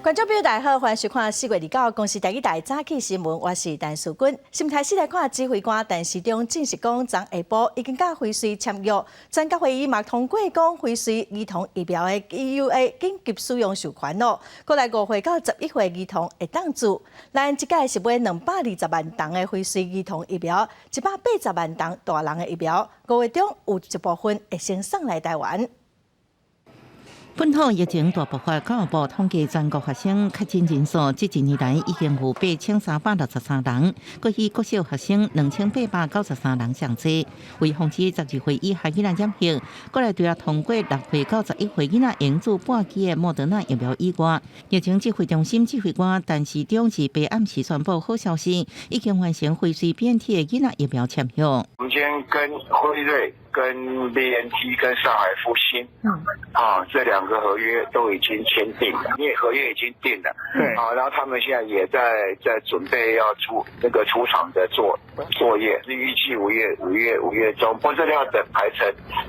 觀眾朋友大家好，歡迎收看4月29公視台語台早起新聞，我是陳淑君。先開始來看指揮官陳時中證實講，昨下晡已經佮輝瑞簽約，專家會議嘛通過講輝瑞兒童疫苗的 EUA 緊急使用授權囉。過來5歲到11歲兒童會當注，咱這擺是買220萬筒的輝瑞兒童疫苗，180萬筒大人的疫苗，5月中有一部分會先送來台灣。本土疫情大爆發，教育部統計全國學生確診人數，這一年來已經有8363人，過去國小學生2893人上濟。為防止12歲以下囡仔染疫，國內除了通過6歲到11歲囡仔應注半劑的莫德納疫苗以外，疫情指揮中心指揮官陳時中是白暗時宣布好消息，已經完成輝瑞 BNT 的囡仔疫苗簽約。我們今天跟輝瑞、跟 BNT、跟上海復星，啊，這兩個合約都已經簽訂了，因為合約已經定了，啊，然後他們現在也在準備要出那個出廠的作業，是預計5月中，不過這要等排程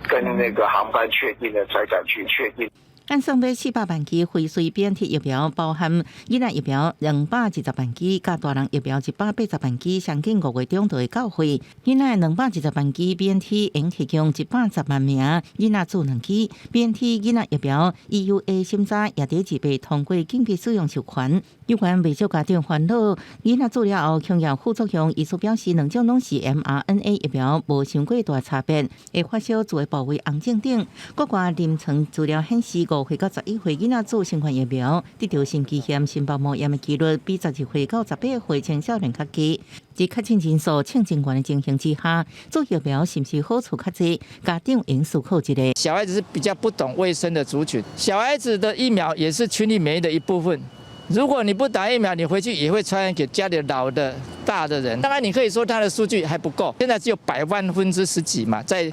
跟那個航班確定了才敢去確定。按算買400萬劑輝瑞 BNT 疫苗，包含囡仔疫苗220萬劑，佮大人疫苗180萬劑，上緊5月中就會到貨。囡仔220萬劑 BNT 應提供110萬名囡仔注兩劑。BNT 囡仔疫苗 EUA 審查也佇二八通過緊急使用授權。有關袂少家長煩惱，囡仔注了後恐有副作用，醫師表示兩種攏是 mRNA 疫苗，無傷過大差別，會發燒注的部位紅腫等。國外臨床資料顯示，5歲到11歲囡仔注新冠疫苗，得著心肌炎、心包膜炎的幾率比12歲到18歲青少年較低。佇確診人數衝真懸的情形之下，注疫苗是毋是好處較濟？家長應思考一下。小孩子是比較不懂衛生的族群，小孩子的疫苗也是群體免疫的一部分。如果你不打疫苗，你回去也會傳染給家裡老的、大的人。當然，你可以說他的數據還不夠，現在只有百萬分之十幾嘛，在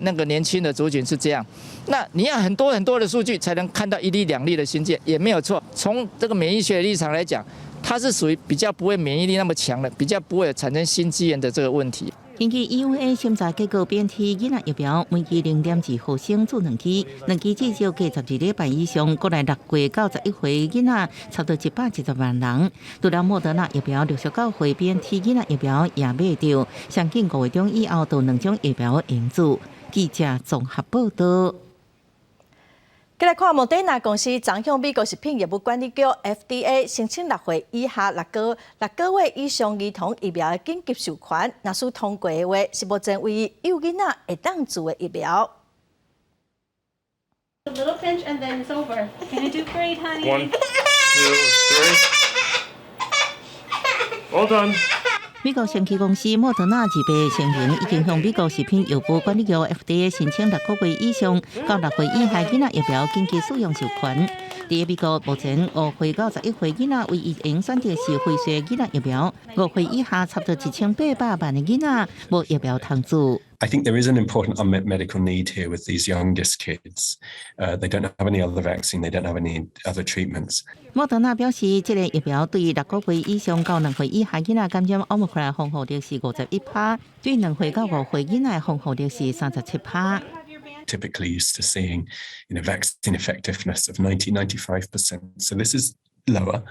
那個年輕的族群是這樣。那你要很多很多的數據才能看到一例兩例的心肌，也沒有錯。從這個免疫學的立場來講，它是屬於比較不會免疫力那麼強的，比較不會產生心肌炎的這個問題。根據 EUA 審查結果，BNT 囡仔疫苗每劑0.2毫升注兩劑，兩劑至少隔12禮拜以上，國內6歲到11歲囡仔差不多110萬人。除了莫德納疫苗陸續到貨，BNT 囡仔疫苗也買著，相信5月中以後就兩種疫苗應注。記者綜合報道。過來看，莫德納公司昨向美國食品藥物管理局 FDA 申請6歲以下6個月以上兒童疫苗的緊急授權，若是通過的話，是目前唯一幼囡仔會當注的疫苗。 A little pinch and then it's over. Gonna do great, honey. One, two, three. All done. 美國生技公司莫德納二八聲明，已經向美國食品藥物管理局 FDA 申請六個月以上到六歲以下囡仔疫苗緊急使用授權。佇美國目前5歲到11歲囡仔唯一會用選擇是輝瑞囡仔疫苗，5歲以下差不多1800萬的囡仔無疫苗通注。 I think there is an important unmet medical need here with these youngest kids. They don't have any other vaccine, they don't have any other treatments. 莫德納表示，這個疫苗對6個月以上到2歲以下囡仔感染奧密克戎防護力是51%，對2歲到5歲囡仔防護力是37%。 Typically used to seeing vaccine effectiveness of 90, 95%. So this is lower,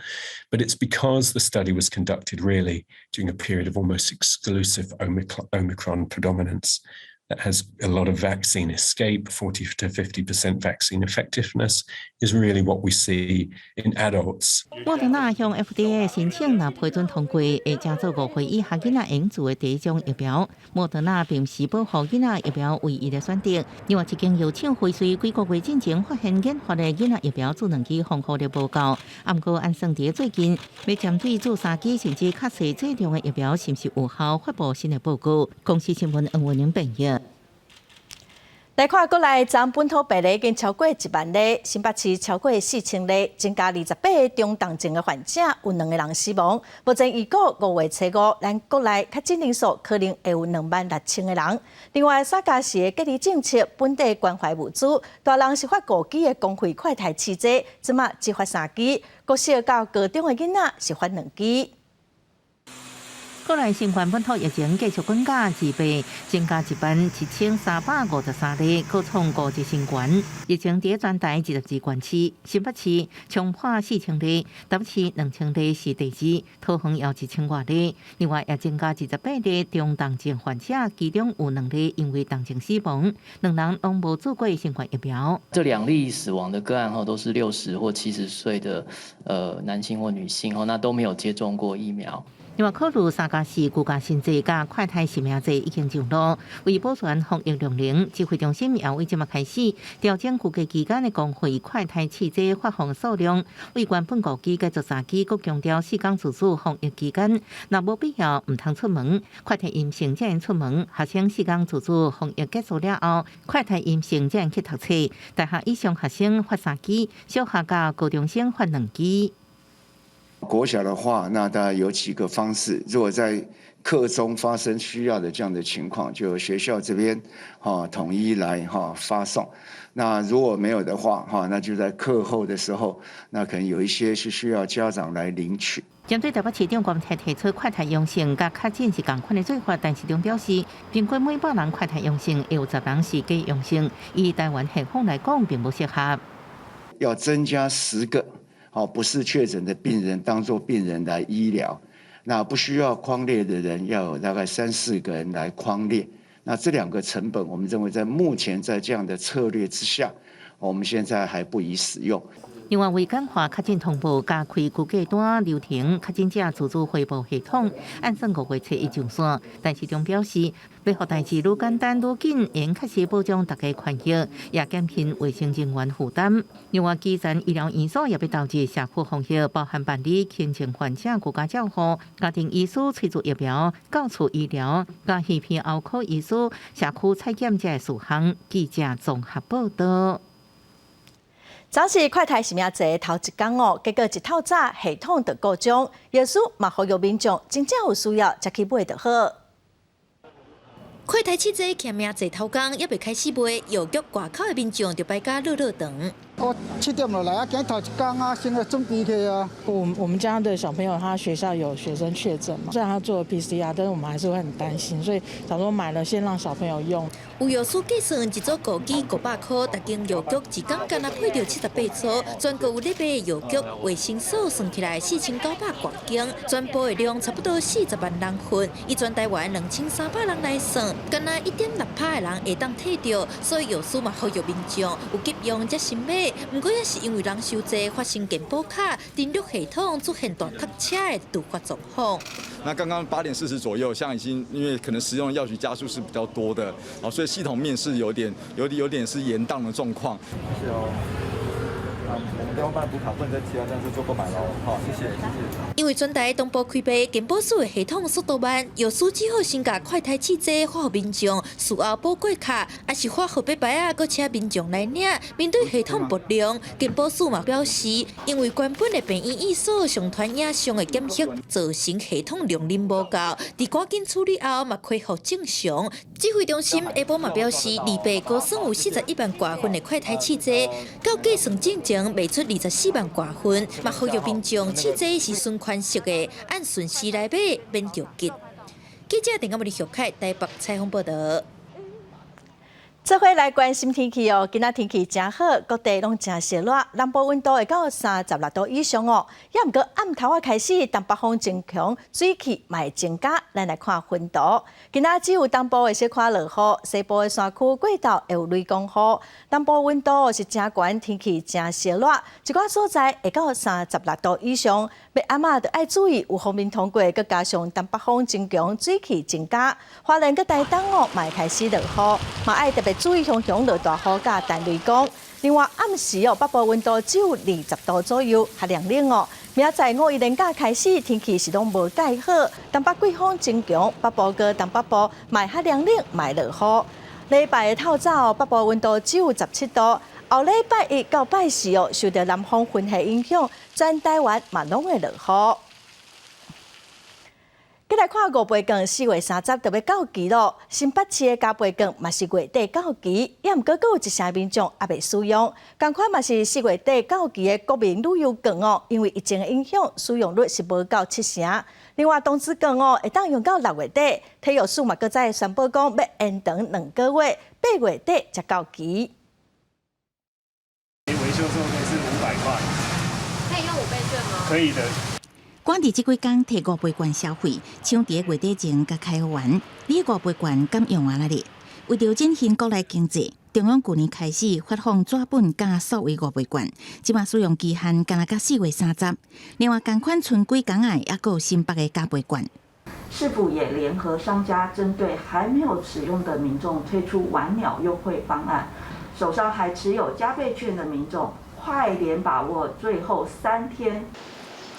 but it's because the study was conducted really during a period of almost exclusive Omicron predominance that has a lot of vaccine escape. 40 to 50% vaccine effectiveness is really what we see in adults. 莫德納向 FDA 申請，若批准通過，會成做5歲以下囡仔應注的第一種疫苗。莫德納並毋是保護囡仔疫苗唯一的選擇。另外一間藥廠輝瑞幾個月進前發現研發的囡仔疫苗注兩劑防護力無夠，毋過按算佇最近欲針對注三劑甚至較細劑量的疫苗是毋是有效，發布新的報告。公視新聞黃文玲編譯。來看國內昨本土病例已經超過1萬例，新北市超過4000例，增加28個中重症的患者，有兩個人死亡。目前預估5月初五，咱國內確診人數可能會有2萬6千個人。另外，三加四的隔離政策，本地關懷物資，大人是發五支的公費快篩試劑，這馬只發三支；國小到高中的囡仔是發兩支。國內新冠本土疫情繼續滾加，二八增加1353例，閣創五日新高。疫情佇全台22縣市，新北市衝破4000例，台北市2000例是第二，桃園有1000外例。另外也增加28例中重症患者，其中有兩例因為重症死亡，兩人攏無注過新冠疫苗。這兩例死亡的個案吼，都是60或70歲的男性或女性吼，那都沒有接種過疫苗。另外，考慮3+4居家新制佮快篩實名制已經上路，為保全防疫量能，指揮中心也為這馬開始調整居家期間的公費快篩試劑發放數量。衛關本五期繼續三期，閣強調四工自主防疫期間，若無必要毋通出門，快篩陰性才會出門。學生四工自主防疫結束了後，快篩陰性才會去讀冊。大學以上學生發三劑，小學佮高中生發兩劑。國小的話，那大概有幾個方式。如果在課中發生需要的這樣的情況，就由學校這邊哈統一來哈發送。那如果沒有的話，哈，那就在課後的時候，那可能有一些是需要家長來領取。針對台北市長郭台提出快篩陽性佮確診是仝款的做法，陳時中表示，平均每百人快篩陽性，會有10人是假陽性，以台灣現況來講，並無適合。要增加10個。好，不是確診的病人當做病人來醫療，那不需要匡列的人要有大概三四個人來匡列，那這兩個成本，我們認為在目前在這樣的策略之下，我們現在還不宜使用。另外，為簡化確診通報、加開居家單流程，確診者自主回報系統，按算5月初一上線。陳時中表示，欲予代誌愈簡單愈緊，會確實保障大家權益，也減輕衛生人員負擔。另外，基層醫療院所也欲投入社區防疫，包含辦理輕症患者居家照護、家庭醫師揣注疫苗、到厝醫療、佮耳鼻喉科醫師、社區採檢這事項。記者綜合報道。昨是快篩實名制頭一工哦，結果一透早系統就故障，藥師嘛呼籲民眾真正有需要才去買就好。快篩試劑實名制頭工猶未開始賣，藥局外口的民眾就排甲落落長。我7點就來啊，今頭一工啊，先來準備去啊。我們家的小朋友，他學校有學生確診嘛，雖然他做了 PCR，但是我們還是會很擔心，所以想說買了先讓小朋友用。有藥師計算，一組五支500塊，逐間藥局一工干焦配著78組，全國有咧賣的藥局、衛生所算起來4900外間，全部的量差不多40萬人份。以全台灣2300人來算，干焦1.6趴的人會當提著，所以藥師嘛呼籲民眾有急用才先買。毋過也是因為人傷濟，發生健保卡登錄系統出現大塞車的突發狀況。那剛剛8點40左右，像已經因為可能使用的藥局家數是比較多的，哦，所以系統面是有點、有點、有點是延宕的狀況。謝謝哦。我們電話幫你補卡，不能在其他站數做購買嘍。好，謝謝，謝謝。因為全台同步開賣，健保署的系統速度慢，藥師只好先共快篩試劑發予民眾，事後補過卡，抑是發號碼牌仔，閣請民眾來領。面對系統不良，健保署嘛表示，因為原本的病院醫所上傳影像的檢測，造成系統量能無夠，佇趕緊處理後嘛恢復正常。指揮中心下晡嘛表示，二八估算有41萬外份的快篩試劑，到計算進前賣出24萬外份，嘛呼籲民眾試劑是循環式的，按順序來買，免著急。記者鄧阿木小凱台北採訪報道。做伙來關心天氣哦，今仔天氣誠好，各地攏誠燒熱，南部溫度會到36度以上哦。也毋過暗頭仔開始，東北風增強，水汽嘛會增加。咱來看雲圖，今仔只有東部會小可落雨，西部的山區過晝會有雷公雨。東部溫度是誠懸，天氣誠燒熱，一寡所在會到36度以上。欲暗仔就愛注意有鋒面通過，閣加上東北風增強，水汽增加。花蓮佮台東哦，嘛會開始落雨，嘛愛特別注意雄雄落大雨佮電雷公。另外暗時哦，北部溫度只有20度左右，較涼冷哦。明仔載五一連假開始，天氣是攏無蓋好，東北季風增強，北部佮東北部嘛會較涼冷，嘛會落雨。禮拜的透早，北部溫度只有17度。後禮拜一到拜四哦，受著南風雲系影響，全台灣嘛攏會落雨。繼來看五倍券4月30就欲到期囉，新北市的加倍券嘛是月底到期，也毋過閣有一成民眾猶未使用。仝款嘛是4月底到期的國民旅遊券哦，因為疫情的影響，使用率是無夠七成。另外，童子券哦，會當用到六月底，體育署嘛閣再宣布講欲延長2個月，8月底才到期。維修收費是500塊，可以用五倍券嗎？可以的。趕佇這幾工提五倍券消費，搶佇月底前共開完，你五倍券敢用完了咧？為著振興國內經濟，中央舊年開始發放紙本佮數位五倍券，這馬使用期限干焦到4月30。另外，仝款賰幾工仔，猶閣有新北的加倍券。市府也聯合商家，針對還沒有使用的民眾推出晚鳥優惠方案，手上還持有加倍券的民眾，快點把握最後3天。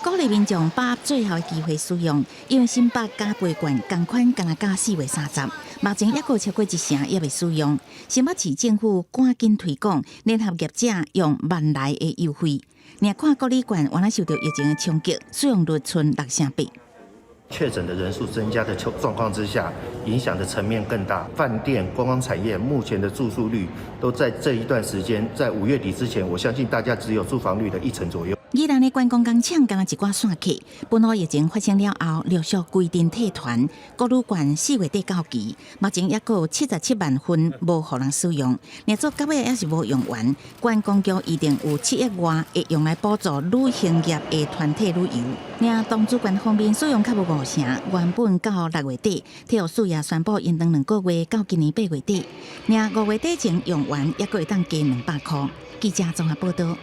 鼓勵民眾把握最後的機會使用，因為新北加倍券仝款干焦到4月30，目前猶閣超過一成猶未使用。新北市政府趕緊推廣，聯合業者用萬來的優惠。若看國旅券，原來受著疫情的衝擊，使用率賰6成8。確診的人數增加的狀況之下，影響的層面更大。飯店、觀光產業目前的住宿率都在這一段時間，在5月底之前，我相信大家只有住房率的一成左右。宜蘭的觀光工廠敢若一寡散客，本土疫情發生了後，陸續規陣退團。國旅券4月底到期，目前猶閣有77萬份無予人使用，若做到尾猶是無用完，觀光局預定有7億外會用來補助旅行業的團體旅遊。爾童子券方面使用較無5成，原本到6月底，體育署也宣布延長2個月到今年8月底。爾5月底前用完，猶閣會當加200箍。記者綜合報導。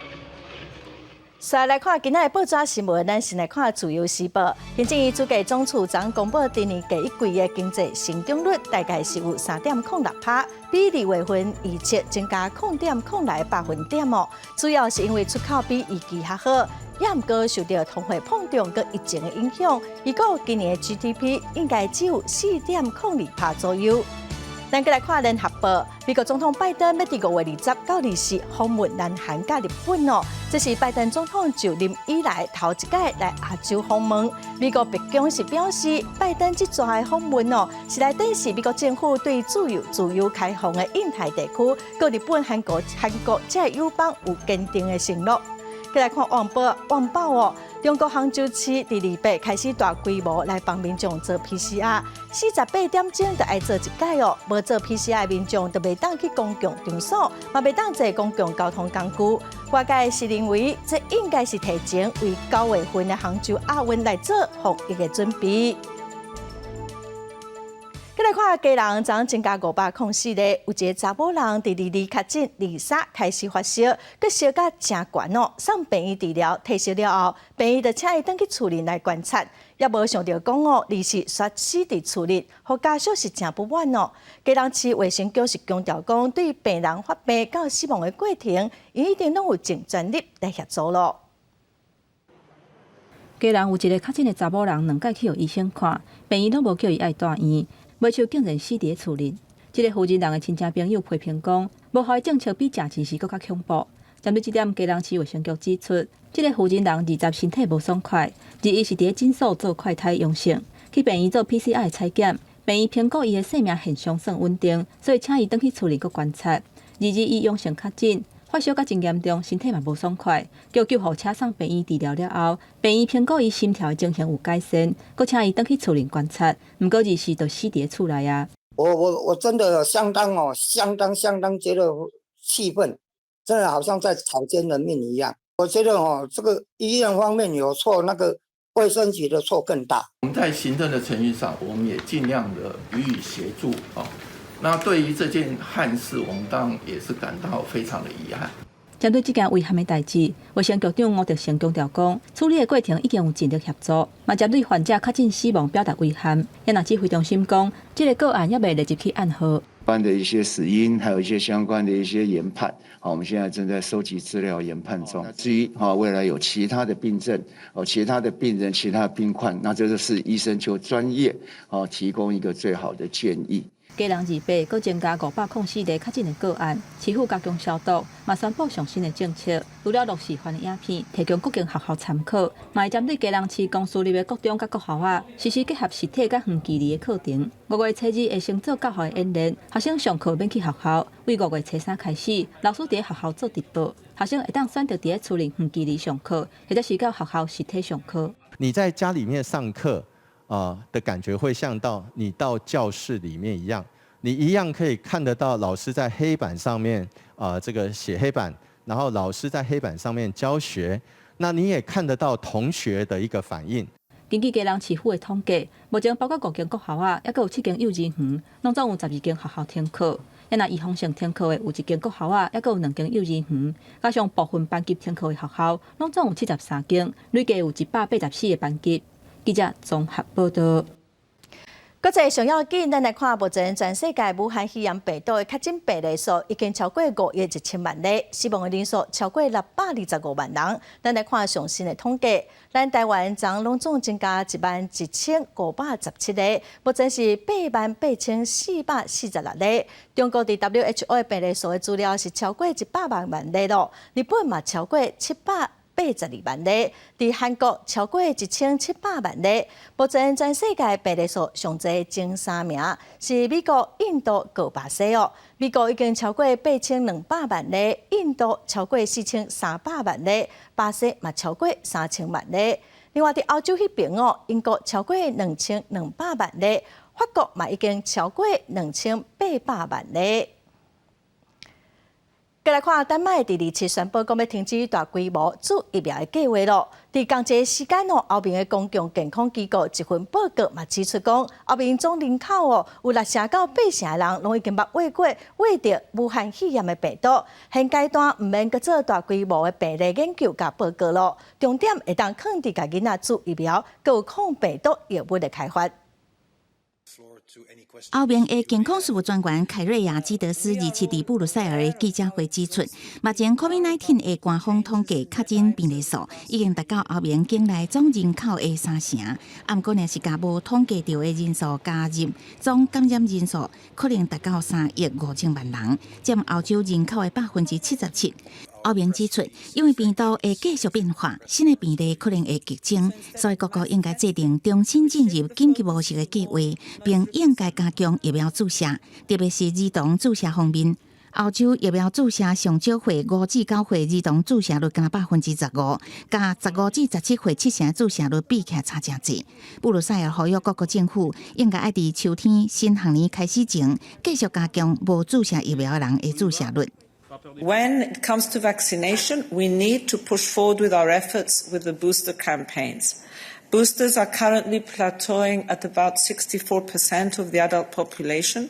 再來看今仔的報紙新聞，咱先來看《自由時報》。行政院主計總處昨公布今年第一季的經濟成長率，大概是有3.06%，比2月份預測增加0.06百分點哦。主要是因為出口比預期較好，也毋過受著通貨膨脹佮疫情的影響，預估今年的 GDP 應該只有4.02%左右。咱閣來看聯合報，美國總統拜登欲佇5月20到24訪問南韓佮日本哦，這是拜登總統就任以來頭一擺來亞洲訪問。美國白宮是表示，拜登這逝的訪問哦，是來展示美國政府對自由、自由開放的印太地區，佮日本、韓國這个友邦有堅定的承諾。閣來看旺報，旺報哦，中國杭州市佇2八開始大規模來幫民眾做 PCR，48點鐘就愛做一擺哦，無做 PCR 的民眾就袂當去公共場所，嘛袂當坐公共交通工具。外界是認為，這應該是提前為9月份的杭州亞運來做防疫的準備。閣來看基隆昨增加504個，有一个查某人佇22確診，23開始發燒，閣燒甲誠懸哦，送病院治療，退燒了後，病院就請伊轉去厝裡來觀察，也無想著講哦，24煞死佇厝裡，予家屬是誠不滿哦。基隆市衛生局是強調講，對病人發病到死亡的過程，𪜶一定攏有盡全力來協助囉。基隆有一个確診的查某人，兩擺去予醫生看，病院攏無叫伊愛蹛院。袂想竟然死佇厝裡。這个負責人的親戚朋友批評講，無效的政策比食錢時閣較恐怖。針對這點，基隆市衛生局指出，這个負責人20身體無爽快，21是佇咧診所做快篩陽性，去病院做 PCR 採檢，病院評估伊的生命現象算穩定，所以請伊轉去厝裡閣觀察。22伊陽性確診，發燒甲真嚴重，身體嘛無爽快，叫救護車送病院治療了後，病院評估伊心跳的情形有改善，閣請伊轉去厝裡觀察。毋過24就死佇咧厝內啊！我真的相當哦，相當相當覺得氣憤，真的好像在草菅人命一樣。我覺得哦，這個醫院方面有錯，那個衛生局的錯更大。我們在行政的程序上，我們也盡量的予以協助啊。那對於這件憾事，我們當然也是感到非常的遺憾。針對這件遺憾的代誌，衛生局長吳德成強調講，處理的過程已經有盡力協助，嘛針對患者確診死亡表達遺憾。也若指揮中心講，這个個案猶未列入去案號。關的一些死因，還有一些相關的一些研判，好，我們現在正在收集資料研判中。至於哈未來有其他的病症，哦，其他的病人、其他的病患，那這就是醫生就專業，哦，提供一個最好的建議。基隆28閣增加504個確診的個案，市府加強消毒，嘛宣布上新的政策。除了落實範的影片，提供各間學校參考，嘛會針對基隆市公私立的國中佮國校仔，實施結合實體佮遠距離的課程。5月初2會先做教學的演練，學生上課免去學校。對5月初3開始，老師佇咧學校做直播，學生會當選擇佇咧厝裡遠距離上課，或者是到學校實體上課。你在家裡面上課。啊的感覺會像到你到教室裡面一樣，你一樣可以看得到老師在黑板上面啊這個寫黑板，然後老師在黑板上面教學，那你也看得到同學的一個反應。根據基隆市府的統計，目前包括五間國校仔，猶閣有七間幼兒園，攏總有12間學校停課。若預防性停課的有一間國校仔，猶閣有兩間幼兒園，加上部分班級停課的學校，攏總有73間，累計有184個班級。記者綜合報道。國際上要緊，咱來看目前全世界武漢肺炎病毒的確診病例數已經超過5億1千萬例，死亡的人數超過625萬人。咱來看上新的統計，咱台灣昨攏總增加11,517例，目前是88,446例。中國佇 WHO 的病例數的資料是超過100萬萬例囉，日本嘛超過782萬例，佇韓國超過1700萬例。目前全世界病例數上濟前三名是美國、印度、閣巴西哦。美國已經超過8200萬例，印度超過4300萬例，巴西嘛超過3000萬例。另外佇歐洲彼邊哦，英國超過2200萬例，法國嘛已經超過2800萬例。過來看，丹麥佇27宣布講欲停止大規模注疫苗的計劃囉。佇仝一个時間哦，歐盟的公共健康機構一份報告嘛指出講，歐盟總人口哦有6成到8成的人攏已經捌餵過餵著武漢肺炎的病毒。現階段毋免閣做大規模的病例研究佮報告囉。重點會當囥佇共囡仔注疫苗，閣有抗病毒藥物的開發。歐盟的健康事務專員凱瑞亞基德斯27佇布魯塞爾的記者會指出，目前 COVID-19 的官方統計確診病例數已經達到歐盟境內總人口的三成，啊，毋過若是共無統計著的人數加入，總感染人數可能達到3億5千萬人，佔歐洲人口的77%。歐盟指出，因為病毒會繼續變化，新的病例可能會激增，所以各國應該制定重新進入緊急模式的計劃，並應該加強疫苗注射，特別是兒童注射方面。歐洲疫苗注射上少歲5至9歲兒童注射率干焦15%，佮15至17歲七成注射率比起來差誠濟。布魯塞爾呼籲各國政府應該愛佇秋天新學年開始前，繼續加強無注射疫苗的人的注射率。 When it comes to vaccination, we need to push forward with our efforts with the booster campaigns. Boosters are currently plateauing at about 64% of the adult population,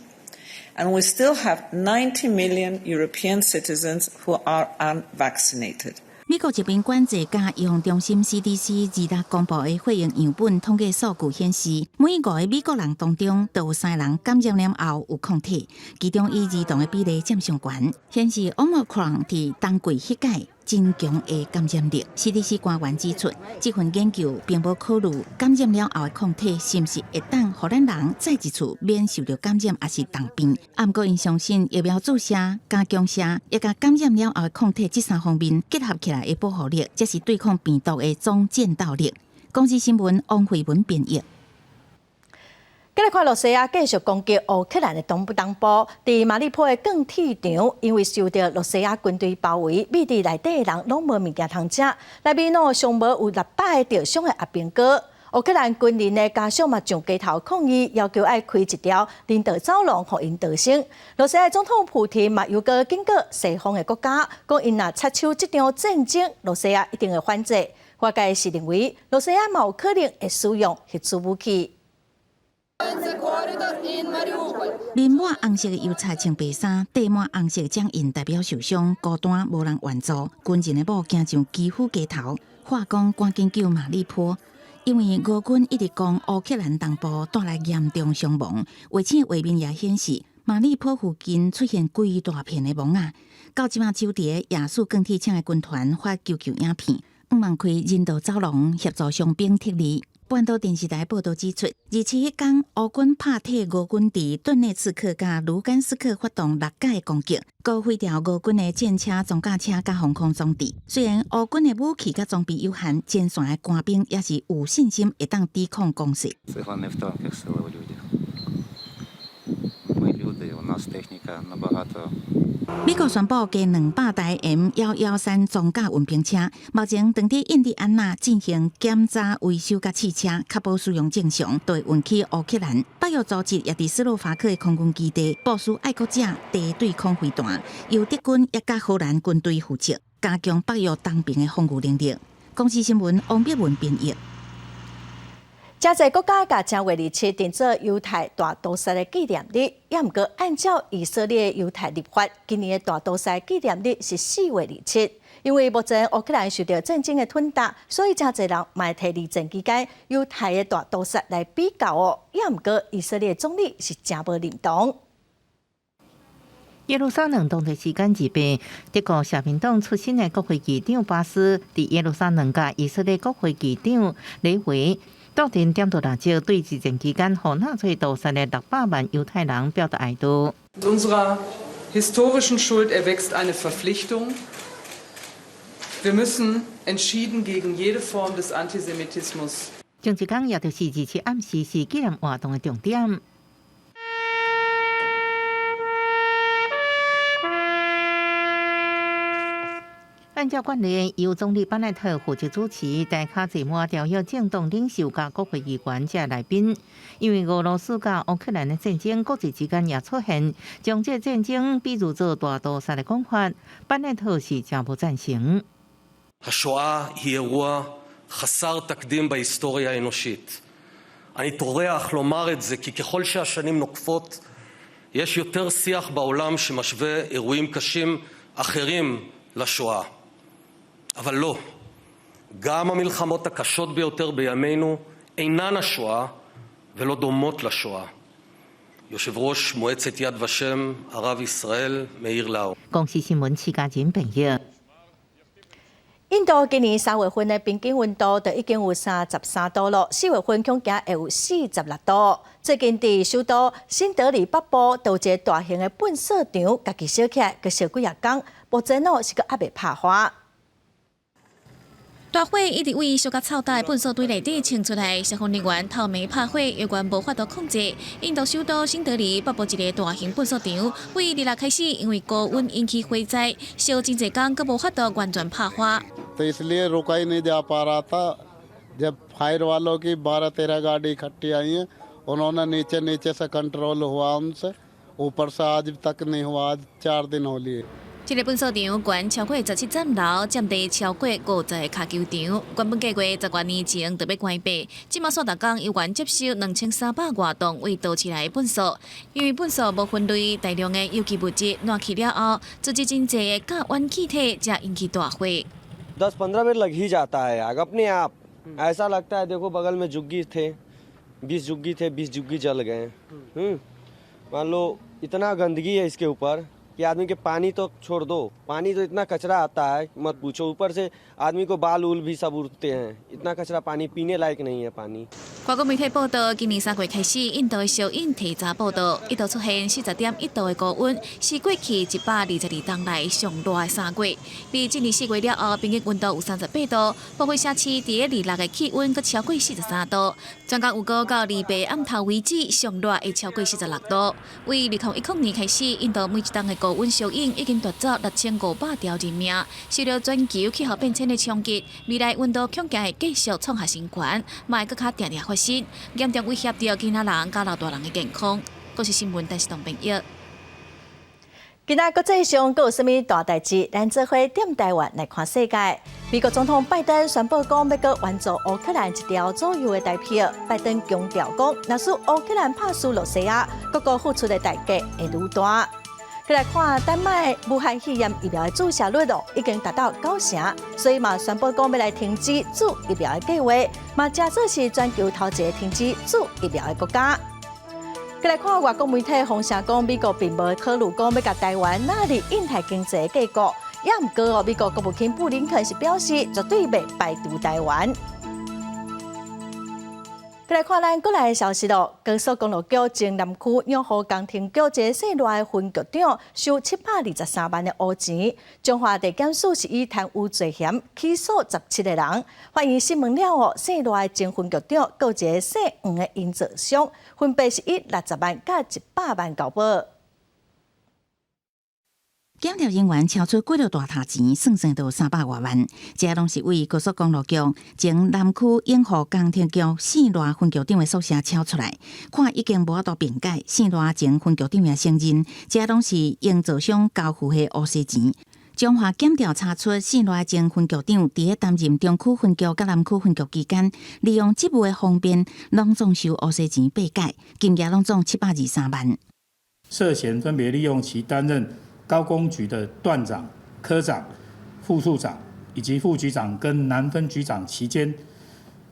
and we still have 90 million European citizens who are unvaccinated. 美國疾病管制佮預防中心 CDC 26公布的血液樣本統計數據顯示，每五个美國人當中都有三人感染了後有抗體，其中以兒童的比例佔上懸，顯示 Omicron 佇冬季彼擺真強的感染力。CDC 官員指出，這份研究並無考慮感染了後的抗體是毋是會當予咱人再一次免受著感染，抑是重病。啊，毋過𪜶相信疫苗注射、加強射，以及感染了後的抗體這三方面結合起來的保護力，才是對抗病毒的總戰鬥力。公視新聞王慧文編譯。繼續看羅西亞繼續攻擊烏克蘭的東部東部，佇馬里波的鋼鐵廠，因為受著羅西亞軍隊包圍，秘佇內底的人攏無物件通食，內面喏上無有600個著傷的阿兵哥。烏克蘭軍人的家屬嘛上街頭抗議，要求愛開一條人道走廊，予𪜶逃生。羅西亞總統普廷嘛又閣警告西方的國家，講𪜶若插手這場戰爭，羅西亞一定會反制。外界是認為，羅西亞嘛有可能會使用核子武器。淋滿紅色的油漆穿白衫，缀滿紅色掌印，代表受傷，孤單無人援助。軍人的某行上基輔街頭，喊講趕緊救馬里波，因為俄軍一直攻烏克蘭東部，帶來嚴重傷亡。衛星畫面也顯示，馬里波附近出現規大片的墓仔。到這馬守佇亞速鋼鐵廠的軍團發求救影片，向望開人道走廊協助傷兵撤離。半島電視台報導指出，27彼工，烏軍拍退俄軍佇頓涅茨克佮盧甘斯克發動六擺攻擊，閣毀掉俄軍的戰車、裝甲車佮防空裝置。雖然烏軍的武器佮裝備有限，前線的官兵也是有信心會當抵抗攻勢。 Сила не в танках, сила в людях. Ми люди, у нас техніка набагато 美國宣布加200台 M113裝甲運兵車，目前正佇印第安納進行檢查維修佮試車，確保使用正常，就會運去烏克蘭。北約組織也佇斯洛伐克的空軍基地部署愛國者地對空飛彈，由德軍也佮荷蘭軍隊負責，加強北約東邊的防禦能力。公視新聞王碧文編譯。誠濟國家共正月27定做猶太大屠殺的紀念日，也毋過按照以色列猶太曆法，今年的大屠殺紀念日是4月27。因為目前烏克蘭受到戰爭的吞打，所以誠濟人嘛會提二戰期間猶太的大屠殺來比較哦。也毋過以色列總理是誠無認同。耶路撒冷當地時間28，德國社民黨出身的國會議長巴斯，佇耶路撒冷佮以色列國會議長雷維鬥陣點著蠟燭，對二戰期間予納粹屠殺的600萬猶太人表達哀悼。 Unserer historischen Schuld erwächst eine Verpflichtung. Wir müssen entschieden gegen jede Form des Antisemitismus. 前一工，也就是27暗時，是紀念活動的重點。按照慣例，由總理班奈特負責主持，台跤坐滿朝野政黨領袖佮國會議員這來賓。因為俄羅斯佮烏克蘭的戰爭，國際之間也出現將這戰爭比喻做大屠殺的講法，班奈特是誠無贊成。 השואה היא אירוע חסר תקדים בהיסטוריה האנושית. אני טורח לומר את זה כי ככל שהשנים נוקפות, יש יותר שיח בעולם שמשווה אירועים קשים אחרים לשואה. אבל לא, גם המלחמות הקשות ביותר בימינו אינן השואה ולא דומות לשואה. יושב ראש מועצת יד ושם, הרב ישראל מאיר לאו. 公視新聞徐家仁編譯。印度今年3月份的平均溫度就已經有33度囉，4月份恐驚會有46度。最近佇首都新德里北部，就有一個大型的糞掃場，家己燒起來，閣燒幾仔工，目前哦是閣猶未拍火。大火一直位燒甲臭焦的糞掃堆內底衝出來，消防人員透暝拍火，猶原無法度控制。印度首都新德里北部一个大型糞掃場，對26開始因為高溫引起火災，燒真濟工，閣無法度完全拍火。 तो इसलिए रुका ही नहीं जा पा रहा था। जब फायर वालों की 12-13 गाड़ी इकट्ठी आई है, उन्होंने नीचे नीचे से कंट्रोल हुआ उनसे, ऊपर से आज तक नहीं हुआ, आज 4 दिन हो लिए。這个糞掃場懸超過17層樓，佔地超過50個跤球場。原本計劃10多年前就欲關閉，這馬煞逐工猶原接收2300外噸位都市來的糞掃。因為糞掃無分類，大量的有機物質爛去了後，組織真濟的甲烷氣體，才引起大火。 10-15 बेर लग ही जाता है आग अपने आप, ऐसा लगता है। देखो, बगल में झुग्गी थे, 20 झुग्गी थे, 20 झुग्गी जल गए। मान लो इतना गंदगी है इसके ऊपर कि आदमी के पानी तो छोड़ दो, पानी तो इतना कचरा आता है, मत पूछो। ऊपर से आदमी को बाल उल भी सब उड़ते हैं, इतना कचरा, पानी पीने लायक नहीं है पानी。外國媒體報道，今年3月開始，印度的燒引提早報道，一度出現40.1度的高溫，是過去122冬來上熱的3月。佇今年4月了後，平均溫度有38度，部分城市佇26的氣溫閣超過43度。專家預估到28暗頭為止，上熱會超過46度。為2010年開始，印度每一冬的高溫燒引已經奪走6500條人命。受著全球氣候變遷的衝擊，未來溫度恐驚會繼續創下新高，嘛會閣較定定發生，嚴重威脅著囡仔人佮老大人的健康。公視新聞，陳世東編譯。今仔國際上閣有啥物大代誌？咱做伙踮台灣來看世界。美國總統拜登宣布講，欲閣援助烏克蘭一兆左右的台幣。拜登強調講，若是烏克蘭拍輸羅西亞，各國付出的代價會愈大。閣來看丹麥武漢肺炎疫苗的注射率哦，已經達到9成，所以嘛宣布講欲來停止注疫苗的計劃，嘛成做是全球頭一个停止注疫苗的國家。閣來看外國媒體風聲講，美國並無考慮講欲共台灣納入印太經濟的格局，也毋過哦，美國國務卿布林肯是表示絕對袂排除台灣。閣來看咱國內的消息咯，高速公路局前南區養護工程局一个姓賴的分局長收723萬的烏錢，彰化地檢署是以貪污罪嫌起訴17個人。法院審問了後，姓賴的前分局長，閣有一个姓黃的營造商，分別是以60萬佮100萬交保。檢調人員超出幾落大沓錢，算算都300外萬，這攏是為高速公路局前南區永和工程局四大分局長的宿舍抄出來，看已經無法度辯解，四大前分局長也承認，這攏是營造商交付的烏紗錢。彰化檢調查出四大前分局長佇咧擔任中區分局佮南區分局期間，利用職務的方便，攏總收烏紗錢八改，金額攏總723萬。涉嫌分別利用其擔任高工局的段長、科長、副處長以及副局長跟南分局長期間，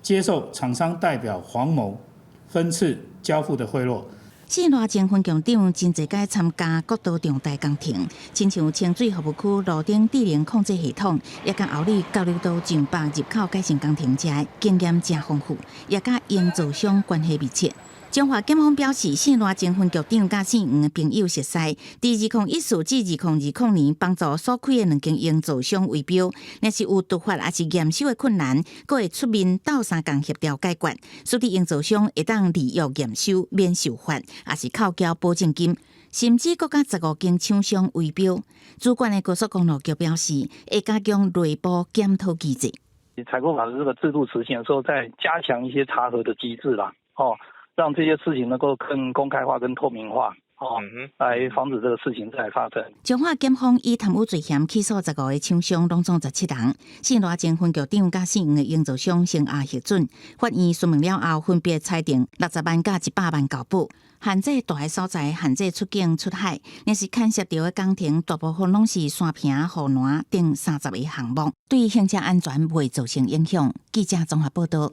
接受廠商代表黃某分次交付的賄賂。四大前分局長真濟擺參加國道重大工程，親像清水服務區路頂智能控制系統，也佮后里交流道上北入口改善工程，遮經驗誠豐富，也佮營造商關係密切。彰化檢方表示，四大前分局長佮姓黃的朋友熟似，佇2014至2020年幫助所開的兩間營造商圍標，若是有突發抑是驗收的困難，閣會出面鬥相共協調解決，使得營造商會當履約驗收免受罰，抑是扣繳保證金，甚至閣佮15間廠商圍標。主管的高速公路局表示，會加強內部檢討機制。採購法的這個制度實行的時候，再加強一些查核的機制啦，哦。讓這些事情能夠更公開化、跟透明化，哦，來防止這個事情再發生。彰化檢方以貪污罪嫌起訴15個廠商，攏總17人。四大前分局長佮姓黃的營造商先予核准，法院詢問了後，分別裁定60萬佮100萬交保。限制大个所在，限制出境出海，若是牽涉著的工程，大部分攏是山坪、護欄等30個項目，對行車安全袂造成影響。記者綜合報道。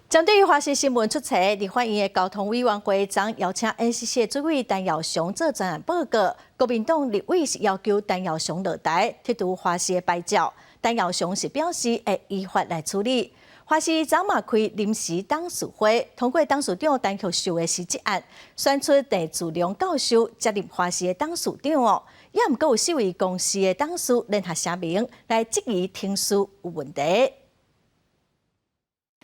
針對於華視新聞出冊，立法院的交通委員會昨邀請 NCC 的主委陳耀祥做專案報告。國民黨立委是要求陳耀祥落台，剔除華視的牌照。陳耀祥是表示會依法來處理。華視昨嘛開臨時董事會，通過董事長陳玉秀的辭職案，選出鄭志龍教授接任華視的董事長哦。也毋過有四位公司的董事聯合聲明來質疑程序有問題。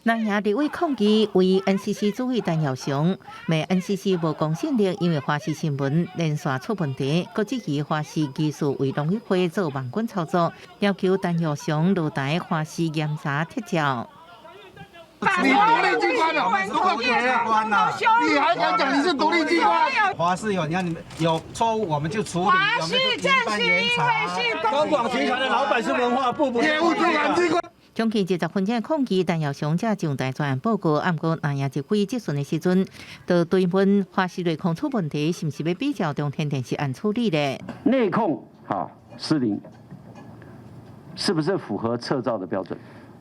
南營立委抗議為 NCC 主委陳耀祥，罵 NCC 無公信力，因為華視新聞連續出問題，閣質疑華視技術為農委會做網軍操作，要求陳耀祥落台華視嚴查撤照。你獨立機關啊？什麼鬼啊？你還敢講你是獨立機關？華視有，你看你們有錯誤，我們就處理。華視正是因為是中廣集團的老闆是文化部，業務主管機關。將近20分鐘的抗議，陳耀祥才上台專案報告。毋過南營立委質詢的時陣，就追問華視內控出問題，是毋是欲比照中天電視案處理咧？內控哈失靈，是不是符合撤照的標準？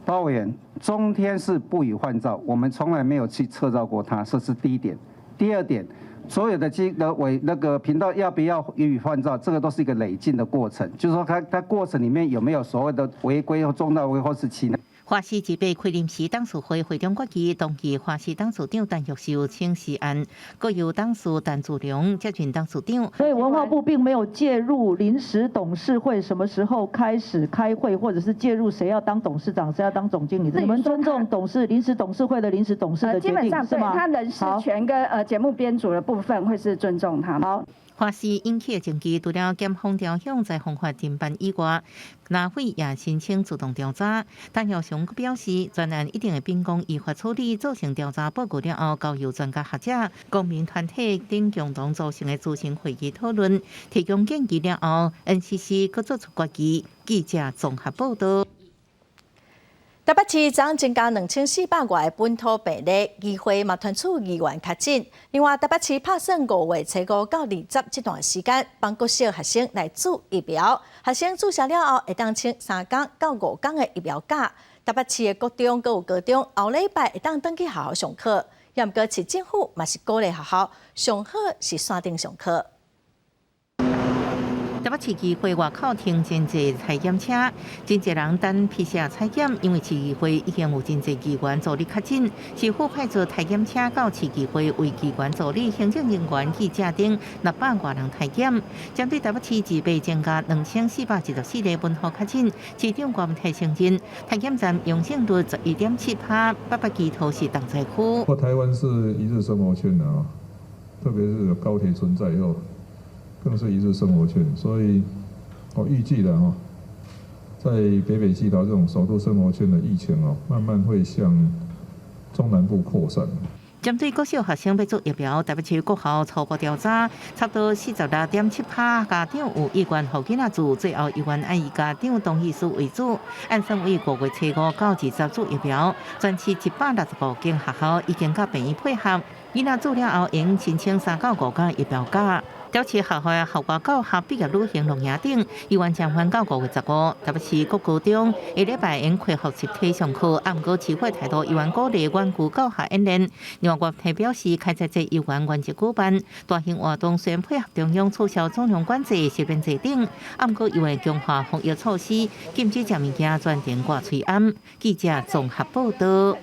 包委員，中天是不予換照，我們從來沒有去撤照過它，這是第一點。第二點，所有的機的委那個頻道要不要予以換照，這個都是一個累進的過程，就是說它它過程裡面有沒有所謂的違規或重大違規或是其他。華視這擺開臨時董事會會中決議，同意華視董事長陳玉秀請辭案，閣由董事陳志良接任董事長。所以文化部並沒有介入臨時董事會什麼時候開始開會，或者是介入誰要當董事長、誰要當總經理。你們尊重董事臨時董事會的臨時董事的決定，基本上是嗎？他人事權跟節目編組的部分會是尊重他。好。華視引起的爭議，除了檢方調向在方法偵辦以外，立委也申請自動調查。陳耀祥閣表示，專案一定會秉公依法處理，做成調查報告了後，交由專家學者、公民團體等共同組成的諮詢會議討論，提供建議了後，NCC 閣做出決議。記者綜合報道。台北市昨增加2400外个本土病例，議會嘛傳出議員確診。另外，台北市拍算5月初5到20這段時間，幫國小學生來注疫苗。學生注射了後，會當請3工到5工的疫苗假。台北市的國中閣有高中，後禮拜會當轉去學校上課。也毋過市政府嘛是鼓勵學校上好是線頂上課。台北市議會外口停真濟採檢車，真濟人等 PCR 採檢，因為市議會已經有真濟議員助理確診，市府派出採檢車到市議會為議員助理、行政人員、記者等600外人採檢。針對台北市自備增加2414個本土確診，市長郭文泰承認，採檢站陽性率11.7%，八百基頭是重災區。台灣是一日生活圈的啊，特別是有高鐵存在以後。更是一日生活圈。所以我預計了哈，在北北基桃這種首都生活圈的疫情哦，慢慢會向中南部擴散。針對國小學生欲注疫苗，台北市國校初步調查，差不多46.7%家長有意願予囡仔注，最後意願愛以家長同意書為主。按算為5月初5到20注疫苗，全市165間學校已經佮病院配合，囡仔注了後，會申請3到5天疫苗假。表示學校校外教學畢業旅行露營等，意願暫緩到5月15。台北市各高中下禮拜會恢復實體上課，啊，毋過市會態度猶原鼓勵遠距教學演練。另外，外表示開在這猶原原則舉辦大型活動，雖然配合中央取消總量管制、實聯制等，啊，毋過猶會強化防疫措施，禁止食物件全程掛喙罨。記者綜合報道。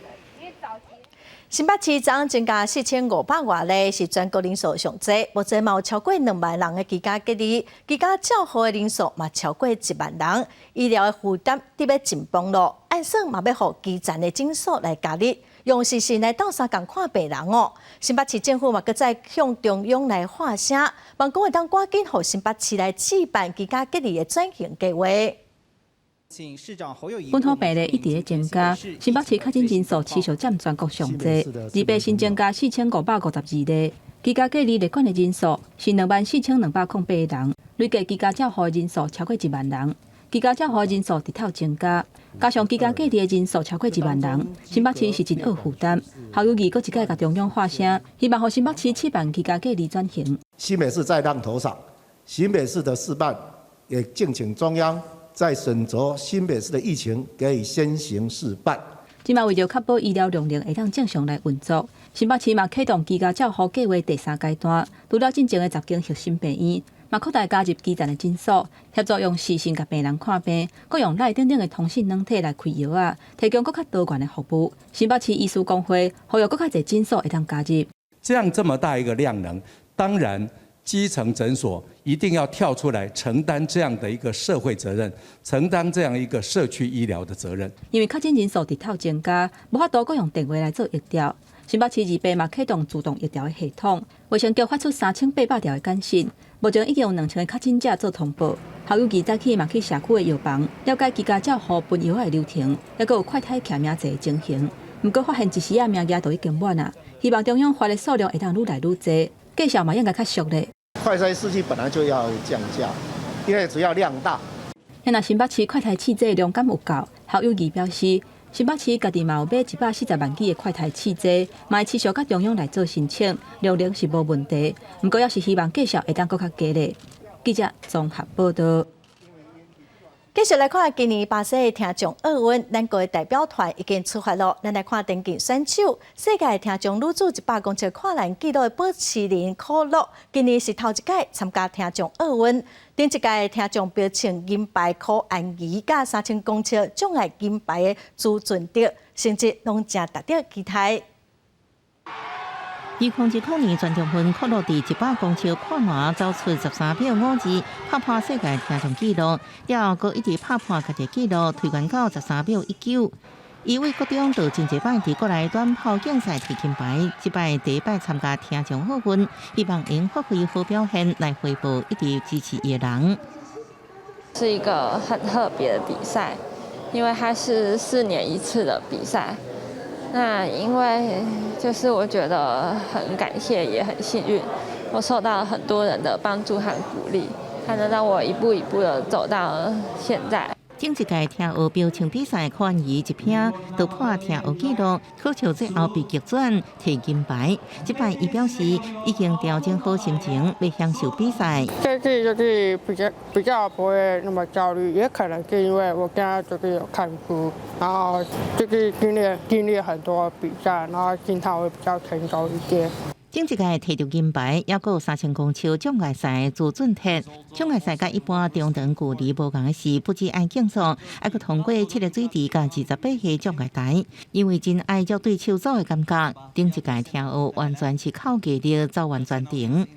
新北市昨增加4500外例，是全國人數上濟，目前嘛有超過2萬人的居家隔離，居家照護的人數嘛超過1萬人，醫療的負擔得欲緊繃囉。按算嘛欲予基層的診所來加入，用視訊來鬥相共看病人哦。新北市政府嘛，閣再向中央來發聲，望講會當趕緊予新北市來試辦居家隔離的轉型計劃。本土病例一直咧增加，新北市確診人數持續佔全國上濟，二八新增加4552例，居家隔離列管的人數是24,208人，累計居家照護的人數超過1萬人，居家照護人數直透增加，加上居家隔離的人數超過1萬人，新北市是真有負擔。侯友宜閣一擺共中央發聲，希望予新北市試辦居家隔離轉型。新北市在浪頭上，新北市的試辦也敬請中央。在審酌新北市的疫情，給予先行試辦。這馬為著確保醫療量能會當正常來運作，新北市嘛啟動居家照護計劃第三階段，除了進前的10間核心病院，嘛擴大加入基層的診所，協助用視訊共病人看病，閣用 LINE 等等的通訊軟體來開藥仔，提供閣較多元的服務。新北市醫師公會呼籲閣較濟診所會當加入。這樣這麼大一個量能，當然。基層診所一定要跳出來承擔這樣的一個社會責任，承擔這樣一個社區醫療的責任。因為確診人數直透增加，無法度閣用電話來做疫調。新北市二八嘛啟動自動疫調的系統，衛生局發出3800條的簡訊，目前已經有2000個確診者做通報。侯友宜早起嘛去社區的藥房，了解居家照護分藥的流程，抑閣有快篩簽名制的情形。毋過發現一時仔名額都已經滿啊，希望中央發的數量會當愈來愈濟。價數嘛應該較俗咧。快篩試劑本來就要降價，因為主要量大。若新北市快篩試劑量敢有夠？侯友宜表示，新北市家己嘛有買140萬劑的快篩試劑，嘛會持續佮中央來做申請，量能是無問題。毋過也是希望價數會當閣較低咧。記者綜合報道。繼續來看今年巴西的聽障奧運，咱國的代表團已經出發囉。咱來看田徑選手，世界聽障女子100公尺跨欄紀錄的保持人可樂，今年是頭一屆參加聽障奧運。頂一屆聽障標槍銀牌柯安儀，佮3000公尺障礙金牌的朱俊德，成績攏誠值得期待。2010年全中運可樂佇100公尺跨欄走出13秒52，拍破世界聽障紀錄，了後閣一直拍破家己紀錄，推懸到13秒19。伊為國中就真濟擺佇國內短跑競賽摕金牌，這擺第一擺參加聽障奧運，希望能發揮好表現來回報一直支持伊的人。是一個很特別的比賽，因為它是4年一次的比賽。那因為就是我覺得很感謝，也很幸運，我受到了很多人的幫助和鼓勵，才能讓我一步一步的走到現在。頂一屆聽奧標槍比賽，柯安儀一拼就破聽奧紀錄，可笑最後被逆轉摕金牌。這擺伊表示已經調整好心情，欲享受比賽。這次就是比較不會那麼焦慮，也可能是因為我剛剛就是有看書，然後就是經歷很多比賽，然後心態會比較成熟一點。頂一屆摕著金牌，抑閣有3000公尺障礙賽朱俊鐵。障礙賽佮一般中長距離無仝的是，不只愛競速，還閣通過七個水池佮28個障礙台。因為真愛照對手走的感覺，頂一屆聽奧完全是靠毅力走完全程。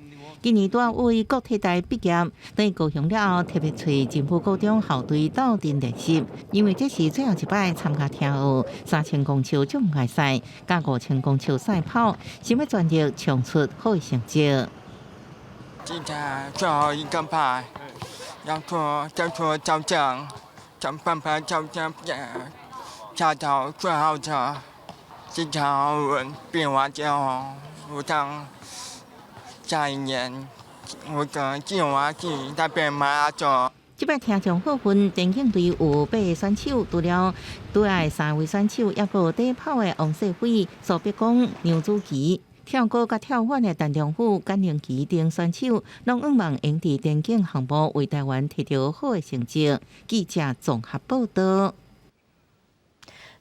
今年拄為國體大畢業，轉高雄了後，特別揣真武高中校隊鬥陣練習，因為這是最後一擺參加聽奧3000公尺障礙賽，佮5000公尺賽跑，想欲全力衝出好的成績。今天最後一個牌，要做再做調整，想辦法調整，下到最好的。這場奧運比完之後，我想下一年我的計劃是在變馬拉松。這擺聽眾好分，田徑隊有八個選手，除了隊內三位選手，抑閣有短跑的王世輝、蘇碧光、梁子琪，跳高佮跳遠的陳良虎、簡玲琪等選手，攏向望贏佇田徑項目為台灣摕著好的成績。記者綜合報道。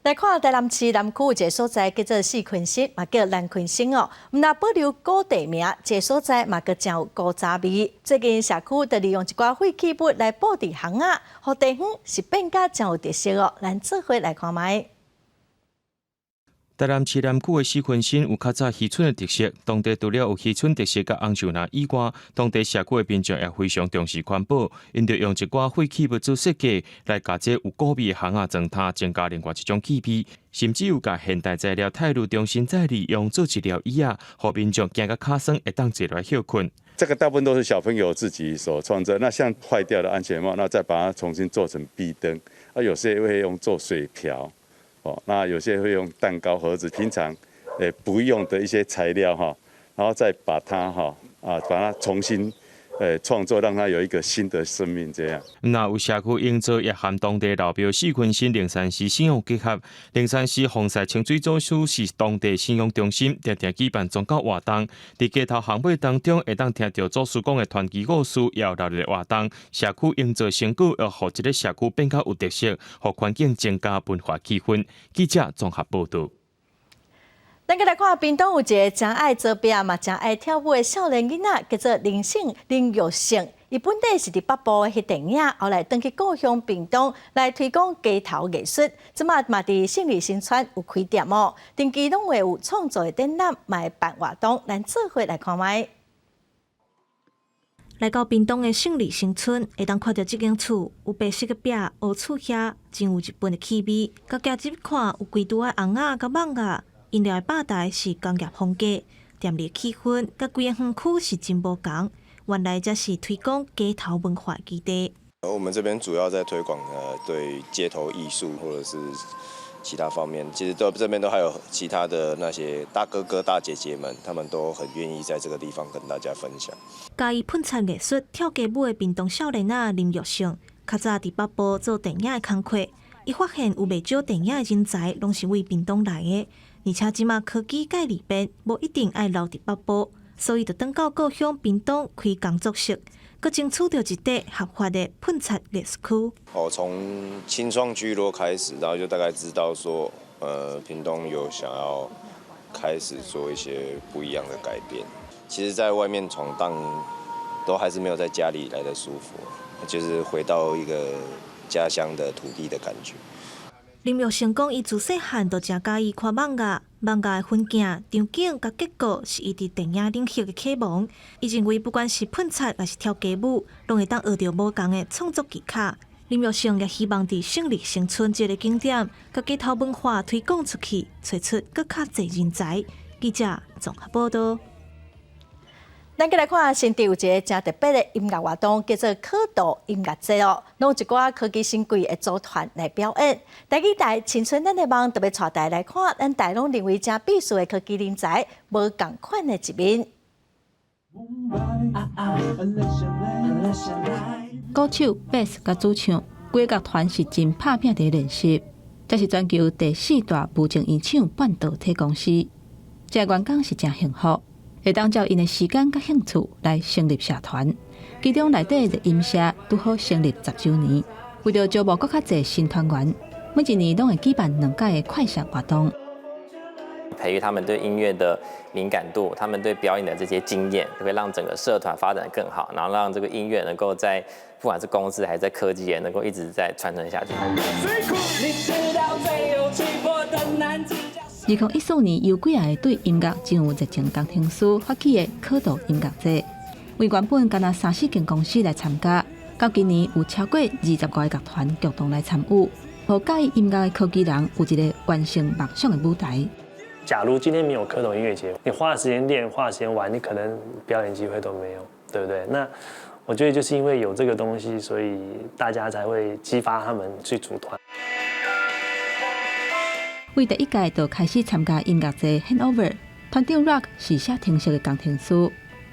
來看台南市南區有一个所在叫做四坤新，嘛叫南坤新哦。毋但保留古地名，這个所在嘛閣誠有古早味。最近社區就利用一寡廢棄物來布置巷仔，予地方是變甲誠有特色哦。咱做伙來看覓。台南市南區的四坤新有較早漁村的特色，當地除了有漁村特色佮紅樹林以外，當地社區的民眾也非常重視環保，𪜶就用一寡廢棄物做設計，來共這有古味的巷仔裝奅，增加另外一種氣味，甚至有共現代材料拆除重新再利用做一條椅仔，予民眾行甲跤酸會當坐來歇睏。這個大部分都是小朋友自己所創作，那像壞掉的安全帽，那再把它重新做成壁燈，啊，有些會用做水瓢。哦，那有些會用蛋糕盒子，平常不用的一些材料哈，然後再把它哈啊，把它重新創作，讓它有一個新的生命這樣。那有社區營造也和當地老廟四坤新靈山寺信仰結合，靈山寺防曬清水祖師是當地信仰中心，定定舉辦宗教活動。佇街頭巷尾當中，會當聽著祖師講的傳奇故事，也有熱鬧的活動。社區營造成果，予這个社區變較有特色，予環境增加文化氣氛。記者綜合報導。咱閣來看，屏東有一个誠愛做壁嘛，誠愛跳舞的少年囡仔，叫做林姓林玉勝。伊本底是佇北部翕電影，後來轉去故鄉屏東來推廣街頭藝術。這馬嘛佇勝利新村有開店哦，定期攏會有創作的展覽，嘛會辦活動，咱做伙來看覓。來到屏東的勝利新村，會當看著這間厝有白色的壁、烏厝遐，真有日本的氣味。共行入去看，有規櫥的尪仔佮蠓仔。𪜶寮的吧台是工業風格，店內氣氛佮規个園區是真無仝。原來這是推廣街頭文化基地。我們這邊主要在推廣對街頭藝術或者是其他方面，其實都這邊都還有其他的那些大哥哥大姐姐們，他們都很願意在這個地方跟大家分享。佮意噴漆藝術、跳街舞的屏東少年仔林玉勝，較早佇北部做電影的工課，伊發現有袂少電影的人才攏是為屏東來的。而且這馬科技佮利便，無一定愛留佇北部，所以就轉到故鄉屏東開工作室，閣爭取著一塊合法的噴漆藝術區。哦，從青創聚落開始，然後就大概知道說，屏東有想要開始做一些不一樣的改變。其實，在外面闖蕩，都還是沒有在家裡來得舒服，就是回到一個家鄉的土地的感覺。林玉成講，伊自細漢就誠佮意看漫畫，漫畫的分鏡、場景佮結構是伊佇電影領域的啟蒙。伊認為，不管是噴漆抑是跳街舞，攏會當學著無仝的創作技巧。林玉成也希望佇勝利新村這个景點，共街頭文化推廣出去，揣出閣較濟人才。記者綜合報道。咱閣來看，新竹有一个誠特別的音樂活動，叫做可道音樂節哦。攏有一寡科技新貴的組團來表演。第二台青春咱的夢特別帶大家來看，咱大家攏認為誠必須的科技人才，無仝款的一面。鼓手、貝斯佮主唱，規个樂團是真拍拚佇練習。這是全球第四大無線音響半導體公司，這個員工是誠幸福。會當照𪜶的時間佮興趣來成立社團，其中內底的音社拄好成立10週年，為著招募閣較濟新團員，每一年攏會舉辦兩屆的快閃活動，培育他們對音樂的敏感度，他們對表演的這些經驗，會讓整個社團發展更好，然後讓這個音樂能夠在不管是公司還是在科技業，能夠一直在傳承下去。2014年，由幾个對音樂真有熱情工程師發起的可道音樂節，為原本干焦三四間公司來參加，到今年有超過25個樂團共同來參與，予佮意音樂的科技人有一个完成夢想的舞台。假如今天沒有蝌蚪音樂節，你花時間練，花時間玩，你可能表演機會都沒有。對不對？那我覺得就是因為有這個東西，所以大家才會激發他們去組團。為第一屆就開始參加音樂節 Hangover，團長 Rock 是寫程式的工程師。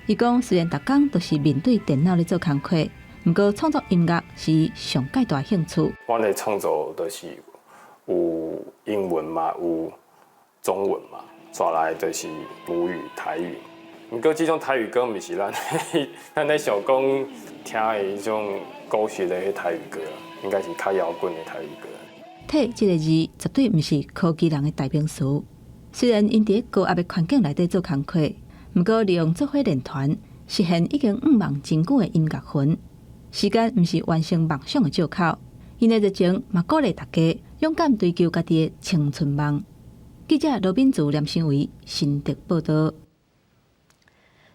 伊講，雖然逐工都是面對電腦咧做工課，毋過創作音樂是上蓋大興趣。阮的創作就是有英文嘛，有中文嘛，再來就是母語台語。毋過這種台語歌毋是咱咧想講聽的彼種古式的台語歌，應該是較搖滾的台語歌。體這个字絕對毋是科技人的代名詞。雖然𪜶佇高壓的環境內底做工課，毋過利用做伙練團，實現已經向望真久的音樂魂。時間毋是完成夢想的藉口，𪜶的熱情嘛鼓勵大家勇敢追求家己的青春夢。記者羅敏祖、連新偉新竹報道。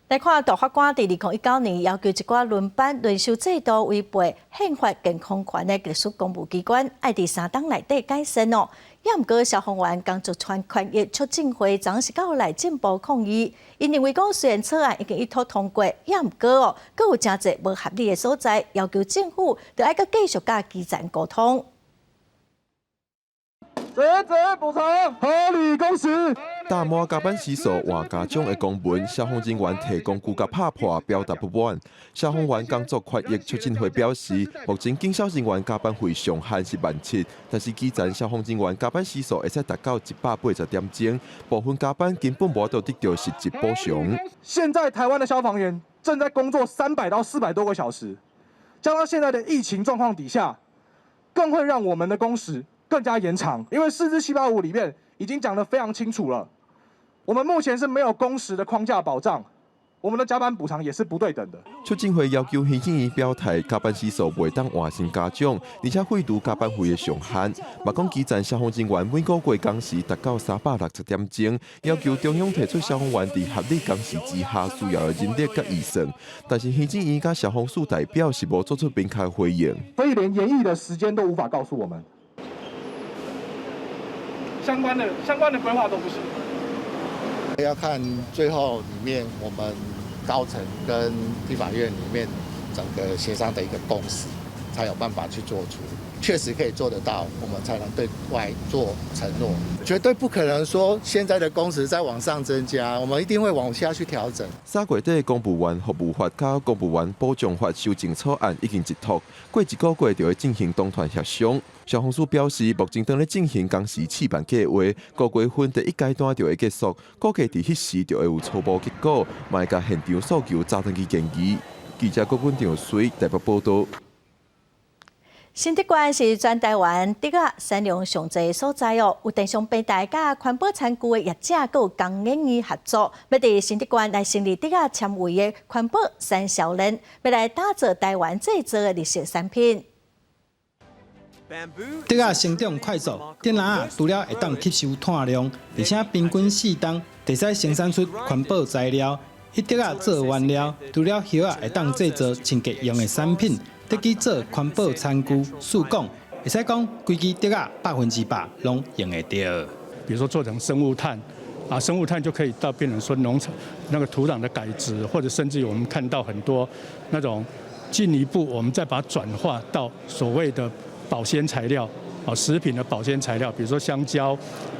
來看大法官佇2019年要求一寡輪班輪休制度違背憲法健康權的特殊公務機關，愛佇3冬內底改善哦。也毋過消防員工作權益促進會昨是到內政部抗議，𪜶認為講雖然草案已經一討通過，也毋過哦，閣有誠濟無合理的所在，要求政府著愛閣繼續佮基層溝通。這補償合理工時。大滿加班時數換加獎的公文，消防人員提公具共拍破，表達不滿。消防員工作權益促進會表示，目前警消人員加班費上限是17,000，但是基層消防人員加班時數會使達到180點鐘，部分加班根本無法度得到實質補償。現在台灣的消防員正在工作300到400多個小時，加上現在的疫情狀況底下，更會讓我們的工時更加延長。因為釋字785裡面已經講得非常清楚了。我們目前是沒有工時的框架保障，我們的加班補償也是不對等的。促進會要求行政院表態，加班時數袂當換薪加獎，而且廢除加班費的上限。嘛講基層消防人員每個月工時達到360點鐘，要求中央提出消防員佇合理工時之下需要的人力佮預算。但是行政院佮消防署代表是無做出明確回應。所以連研議的時間都無法告訴我們，相關的規劃都不行。要看最後裡面我們高層跟立法院裡面整個協商的一個共識，才有辦法去做出。確實可以做得到，我們才能對外做承諾。絕對不可能說現在的工時再往上增加，我們一定會往下去調整。3月底，公務員服務法佮公務員保障法修正草案已經一讀，過一個月就會進行黨團協商。消防署表示，目前正咧進行工時試辦計劃，五月份第一階段就會結束，估計佇彼時就會有初步結果，嘛會共現場訴求早轉去建議。記者郭君長水台北報道。新竹縣是全台灣竹仔產量上濟所在哦，有電商平台佮環保餐具的業者，閣有工研院合作，欲佇新竹縣來成立竹仔纖維的環保產銷鏈，欲來打造台灣製造的綠色產品。竹仔成長快速，電籃仔除了會當吸收碳量，而且平均4冬會使生產出環保材料。以竹仔做原料，除了葉仔會當製造清潔用的產品。得去做環保餐具，試講會使講規支竹仔100%攏用會著。比如說做成生物炭，啊，生物炭就可以到變成說農場那個土壤的改質，或者甚至於我們看到很多那種進一步，我們再把它轉化到所謂的保鮮材料，啊，食品的保鮮材料，比如說香蕉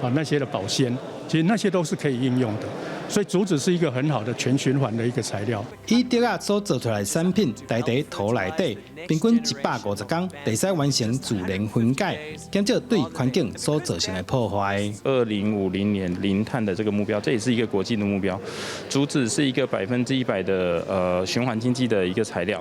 啊那些的保鮮，其實那些都是可以應用的。所以竹子是一個很好的全循環的一個材料。以竹仔所做出來的產品，台佇土內底平均150天，會使完成自然分解，減少對環境所造成的破壞。 2050年零碳的這個目標，這也是一個國際的目標。竹子是一個100%的循環經濟的一個材料。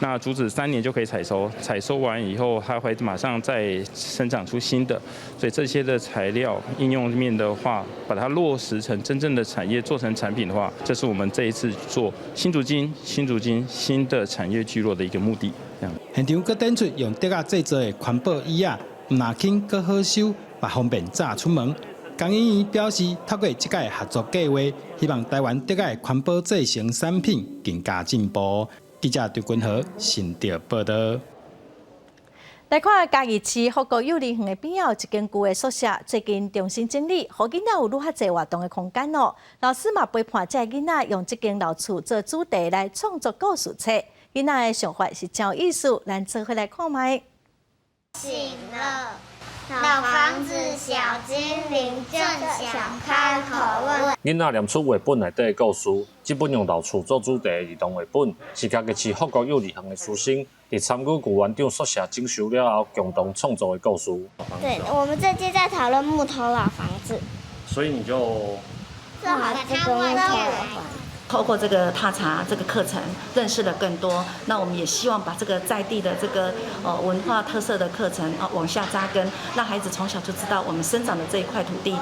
那竹子3年就可以採收，採收完以後，它會馬上再生長出新的。所以這些的材料應用面的話，把它落實成真正的產業，做成產品的話，這是我們這一次做新竹金、新竹金新的產業聚落的一個目的。現場閣展出用竹仔製造的環保椅仔，毋但輕閣好收，嘛方便載出門。工研院表示，透過這個合作計劃，希望台灣竹仔的環保製成產品更加進步。記者張君豪新竹報道。來看嘉義市福國幼兒園的邊仔有一間舊的宿舍，最近重新整理，予囡仔有愈較濟活動的空間哦。老師嘛陪伴這个囡仔用這間老厝做主題來創作故事冊，囡仔的想法是真有意思，咱做伙來看覓。醒了，老房子小精靈正想開口問。囡仔念出繪本內底的故事，這本用老厝做主題的兒童繪本，是嘉義市福國幼兒園的師生佇參與舊園長宿舍整修了後，共同創作的故事。對，我們最近在討論木頭老房子，所以你就做好這個木頭老房子。透過這個踏查這個課程，認識了更多。那我們也希望把這個在地的這個文化特色的課程啊往下紮根，讓孩子從小就知道我們生長的這一塊土地。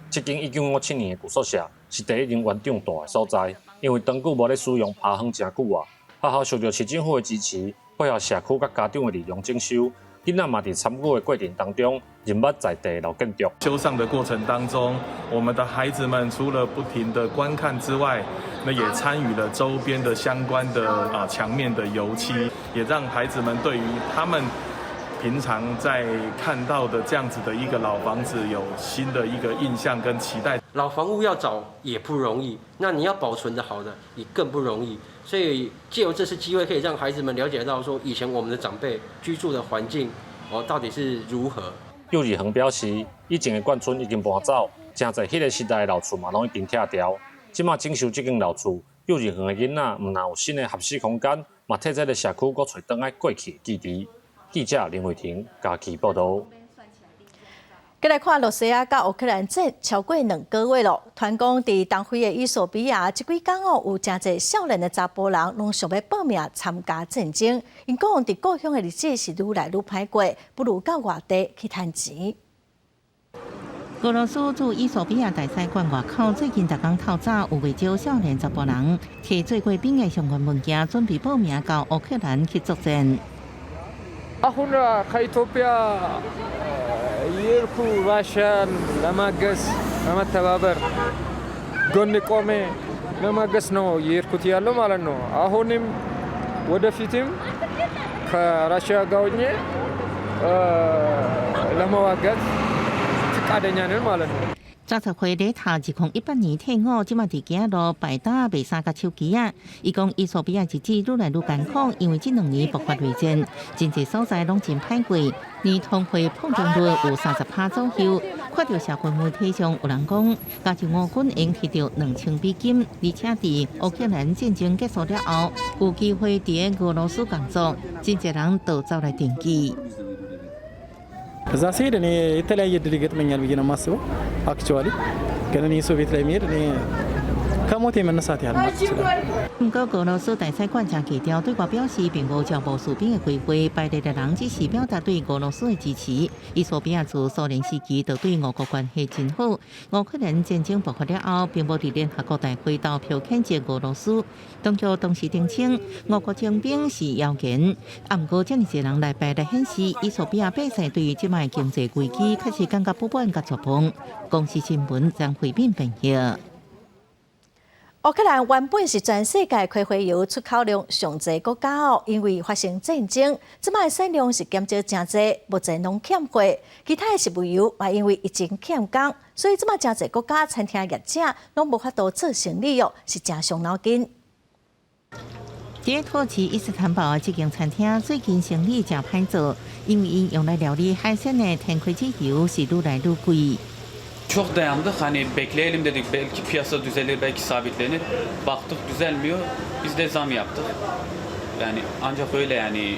這間1957年的舊宿舍是第一任園長蹛的所在，因為長久無咧使用，趴昏誠久啊。學校受著市政府的支持，配合社區佮家長的力量整修，囡仔嘛佇參與的過程當中，認捌在地老建築。修繕的過程當中，我們的孩子們除了不停的觀看之外，那也參與了周邊的相關的牆面的油漆，也讓孩子們對於他們平常在看到的這樣子的一個老房子有新的一個印象跟期待。老房屋要找也不容易，那你要保存的好的也更不容易。所以借由這次機會，可以讓孩子們了解到說，以前我們的長輩居住的環境哦，到底是如何。幼兒園表示，以前的眷村已經搬走，誠濟彼個時代的老厝嘛，攏已經拆掉。這馬整修這間老厝，幼兒園的囡仔毋但有新的學習空間，嘛替這个社區閣揣轉來過去的記憶。記者林慧婷嘉義報導。繼來看，羅西亞佮烏克蘭戰超過2個月囉。傳講佇東非的衣索比亞，這幾工哦有誠濟少年的查埔人攏想欲報名參加戰爭。𪜶講佇故鄉的日子是愈來愈歹過，不如到外地去趁錢。俄羅斯駐衣索比亞大使館外口最近逐工透早有袂少少年查埔人提做過兵的相關文件，準備報名到烏克蘭去作戰。 አሁን ከኢትዮጵያ የሄድኩ ራሽያን ለማገዝ ለመተባበር ጎን ቆሜ ለማገዝ ነው የሄድኩት ያለው ማለት ነው። አሁንም ወደፊትም ከራሽያ ጋር ሆኜ ለመዋጋት ፈቃደኛ ነን ማለት ነው። 30歲咧讀2018年退伍，這馬佇街路擺擔賣衫佮手機仔。伊講，衣索比亞日子愈來愈艱苦，因為這2年爆發內戰，真濟所在攏真歹過，連通貨膨脹率有30%左右。看著社群媒體上有人講，加州俄軍會提著2000美金，而且佇烏克蘭戰爭結束了後，有機會佇俄羅斯工作，真濟人都走來登記。 እዛ ስሄድ እኔ የተለያየ እድል ይገጥመኛል ብዬ ነው የማስበው። Actually ግን እኔ ሶቪየት ላይ መሄድ እኔ ከሞት የመነሳት ያህል ማለት ይችላል። 毋過俄羅斯大使館誠低調對外表示，並無招募士兵的規劃，排列的人只是表達對俄羅斯的支持。衣索比亞自蘇聯時期就對俄國關係真好。烏克蘭戰爭爆發了後，並無佇聯合國大會投票譴責俄羅斯。當局當時澄清，俄國徵兵是謠言。啊，毋過遮爾濟人來排列顯示，衣索比亞百姓對於這擺經濟危機確實感覺不滿佮絕望。公視新聞張惠敏編譯。烏克蘭原本是全世界葵花油出口量上濟國家哦，因為發生戰爭，這擺產量是減少誠濟，目前攏欠貨。其他的食物油嘛，因為疫情欠工，所以這擺誠濟國家餐廳業者攏無法度做生意哦，是誠傷腦筋。佇土耳其伊斯坦堡的這間餐廳最近生意誠歹做，因為𪜶用來料理海鮮的天葵籽油是愈來愈貴。 Çok dayandık. Hani bekleyelim dedik. Belki piyasa düzelir, belki sabitlenir. Baktık düzelmiyor. Biz de zam yaptık. Yani ancak öyle yani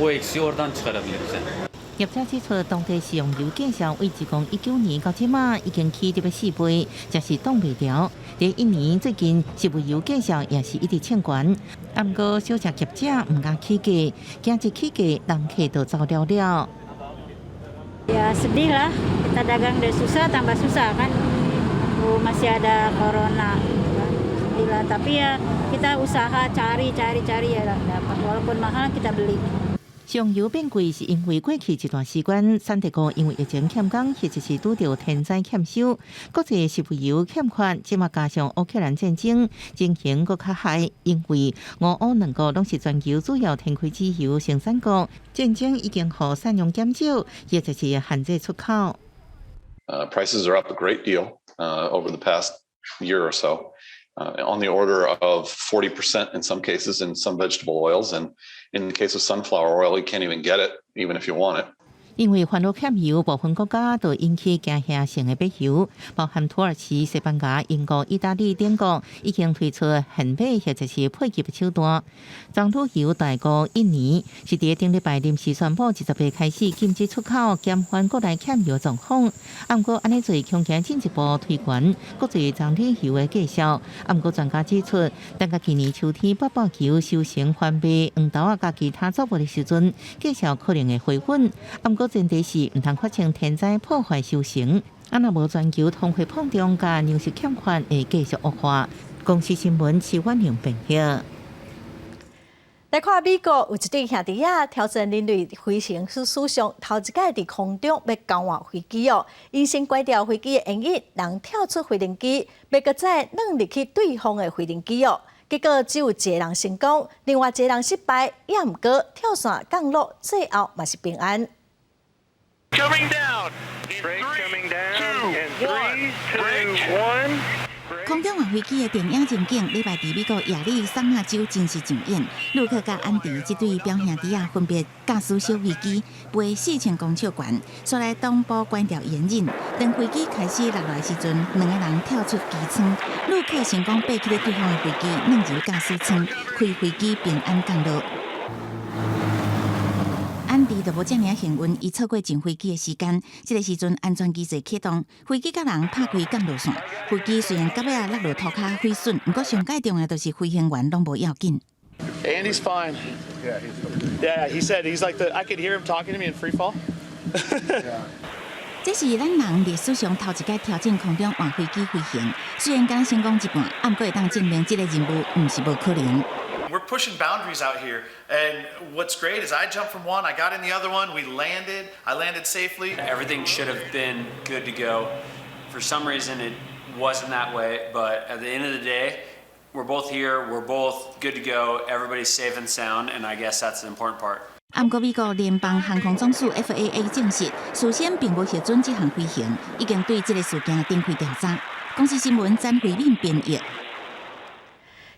o eksiği oradan çıkarabiliriz yani. 業者指出，當地食用油價數對2019年到這馬已經起入4倍，誠是擋袂牢。這一年最近食物油價數也是一直衝懸，啊，毋過小食業者毋敢起價，驚一起價人客就走了了。 Ya sedih lah, kita dagang udah susah tambah susah kan, masih ada corona gitu kan. Sedih lah, tapi ya kita usaha cari cari cari ya dapat, walaupun mahal kita beli. 上油變貴是因為過去一段時間，產地國因為疫情欠工，或者是拄著天災欠收，國際食物油欠缺，這馬加上烏克蘭戰爭，情形閣較害。因為俄烏兩國攏是全球主要天開籽油生產國，戰爭已經予產量減少，或者是限制出口。 Prices are up a great deal over the past year or so, on the order of 40% in some cases in some vegetable oils, and in the case of sunflower oil, you can't even get it, even if you want it. 因為販路欠油，部分國家都引起驚嚇性的買油，包含土耳其、西班牙、英國、意大利等國已經推出限買或者是配給的手段。棕櫚油大國印尼是佇頂禮拜臨時宣布，20日開始禁止出口，減緩國內欠油狀況。毋過按呢做恐驚進一步推懸國際棕櫚油的價數。毋過專家指出，等到今年秋天北半球收成翻賣黃豆仔佮其他作物的時陣，價數可能會回穩。毋過前提是毋通發生天災破壞收成，啊若無全球通貨膨脹佮糧食欠缺會繼續惡化。公視新聞徐婉玲編譯。來看美國有一對兄弟仔挑戰人類飛行史史上頭一擺佇空中欲交換飛機哦。𪜶先關掉飛機的煙癮，人跳出飛行機，欲閣再轉入去對方的飛行機哦。結果只有一個人成功，另外一個人失敗，也毋過跳傘降落，最後嘛是平安。 Coming down. Three, two, one. One. 空中換飛機的電影情景，禮拜佇美國亞利桑那州真實上演。路克佮安迪這對表兄弟仔分別駕駛小飛機飛4000公尺懸，煞來同步關掉煙癮。當飛機開始落來時陣，兩个人跳出機艙，路克成功爬起咧對方的飛機，轉入駕駛艙，開飛機平安降落。安迪就無遮爾幸運，伊錯過上飛機的時間。這个時陣安全機制啟動，飛機佮人拍開降落傘。飛機雖然到尾仔落落塗跤毀損，毋過上蓋重要就是飛行員攏無要緊。 Andy's fine. Yeah, he said he's like the. I could hear him talking to me in free fall. 這是咱人歷史上頭一擺挑戰空中換飛機飛行，雖然敢成功一半，毋過會當證明這个任務毋是無可能。 We're pushing boundaries out here, and what's great is I jumped from one, I got in the other one, we landed, I landed safely. Everything should have been good to go. For some reason, it wasn't that way, but at the end of the day, we're both here, we're both good to go, everybody's safe and sound, and I guess that's the important part. 毋過美國聯邦航空總署 FAA 證實，事先並無核准這項飛行，已經對這个事件展開調查。公視新聞詹慧敏編譯。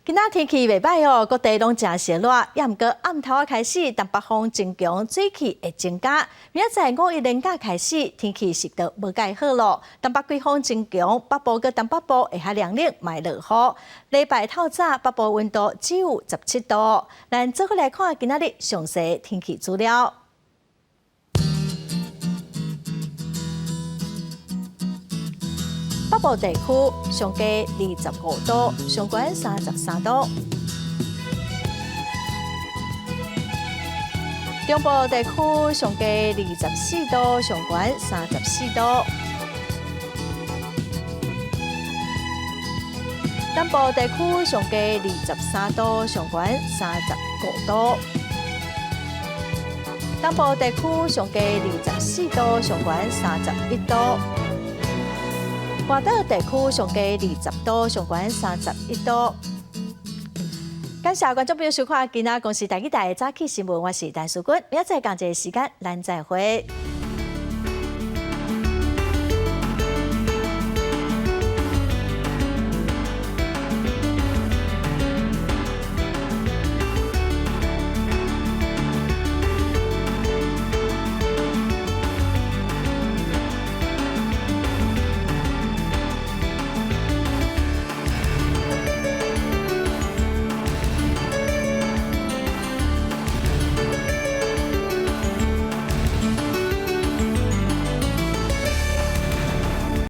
今仔天氣袂䆀哦，各地攏誠燒熱，也毋過暗頭仔開始，東北風增強，水汽會增加。明仔載五一連假開始，天氣是就無蓋好咯。東北季風增強，北部佮東北部會較涼冷，嘛會落雨。禮拜透早北部溫度只有17度。咱做伙來看今仔日詳細天氣資料。北部地區上低25度，上懸33度。中部地區上低24度，上懸34度。南部地區上低23度，上懸35度。東部地區上低24度，上懸31度。外島地區上低20度，上懸31度。感謝觀眾朋友收看今仔公視台語台的早起新聞，我是陳淑君，明仔載仝一个時間，咱再會。